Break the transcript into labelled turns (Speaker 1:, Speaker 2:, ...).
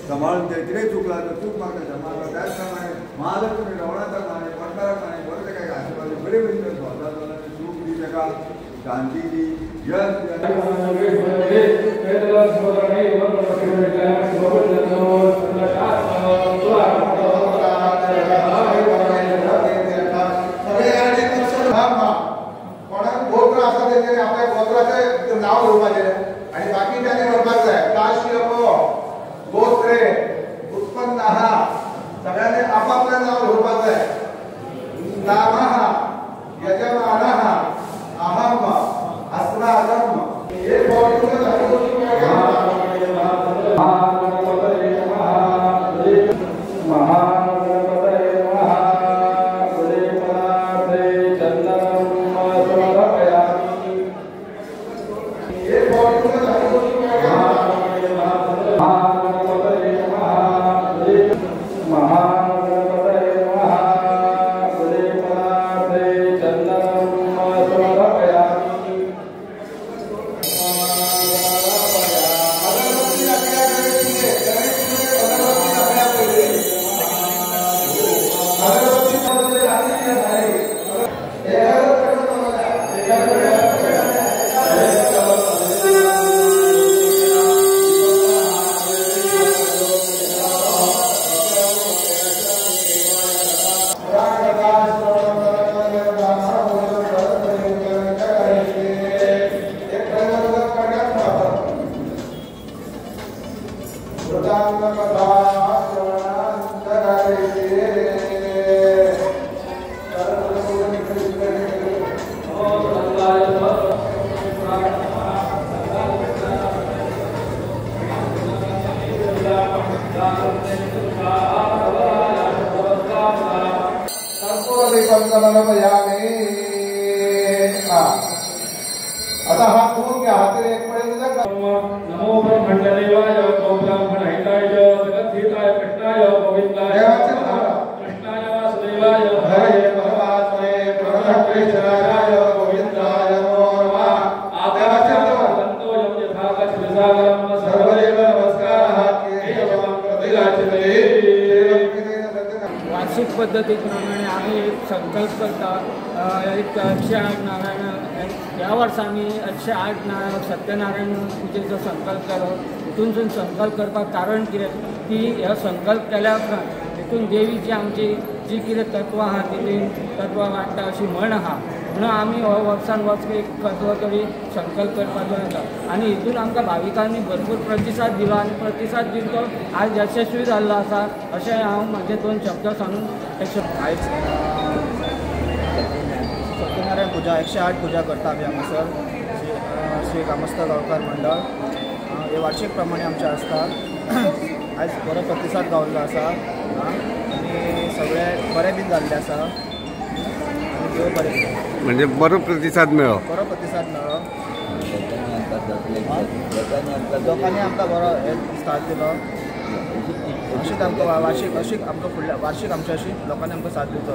Speaker 1: सांबाळून ते कितें चुकलां तर चूक मागता सांबाळटा. त्याच प्रमाणे महालक्ष्मी रवळाताक माने पटकाराक माने बरें ताका आशिर्वाद बरे भशेन स्वता सूख दी ताका शांती दी यश
Speaker 2: कोणाक गोत्र आसा तेंच्यांनी आपल्या गोत्राचें नांव घेवपाचें आनी बाकीच्यांनी म्हणपाक जाय काश्यप गोत्रे उत्पन्नः सगळ्यांनी आपापलें नांव घेवपाक जाय. नामः यजमानः अहम अस्माकं एक आता हा कोण घ्या हातीर एक पळय.
Speaker 3: नमो ब्रह्मण्यदेवाय ब्राह्मणहिताय जगद्धिताय कृष्णाय गोविंदाय कृष्णाय वासुदेवाय
Speaker 2: हरे परमात्मने प्रणतक्लेशनाशाय गोविंदाय नमो नमः.
Speaker 3: आदाचरणं यथा कच्छसागरं
Speaker 2: सर्वदेव नमस्कारः केशवं प्रतिराजते.
Speaker 4: वार्षिक पद्दतीप्रमाणे आमी एक संकल्प करता एक 108 नारायण. ह्या वर्सा आमी 108 सत्यनारायण पुजेचो संकल्प केलो. हितूनसून संकल्प करपाक कारण कितें की हो संकल्प केल्या उपरांत हितून देवीची आमची जी कितें तत्वां आहा ती तत्वां वाडटा अशी म्हण आहा. म्हणून आमी हो वर्सान वर्स एक कसलो तरी संकल्प करपाचो येता आनी हितून आमकां भाविकांनी भरपूर प्रतिसाद दिलो आनी प्रतिसाद दिवन तो आज यशस्वी जाल्लो आसा अशें हांव म्हजे दोन शब्द सांगून
Speaker 5: आयज सत्यनारायण पुजा 108 पुजा करता आमी हांगासर श्री कामस्थ गांवकार मंडळ हे वार्षिक प्रमाणे आमचें आसता. आयज बरो प्रतिसाद गावल्लो आसा आनी सगळे बरें बीन जाल्लें आसा आनी देव बरें
Speaker 6: म्हणजे बरो प्रतिसाद मेळ्ळो.
Speaker 5: बरो प्रतिसाद मेळ्ळो. लोकांनी आमकां बरो साथ दिलो. अशीच आमकां वार्षिक अशीच आमकां फुडल्या वार्षिक आमच्या अशी लोकांनी आमकां साथ दिवचो.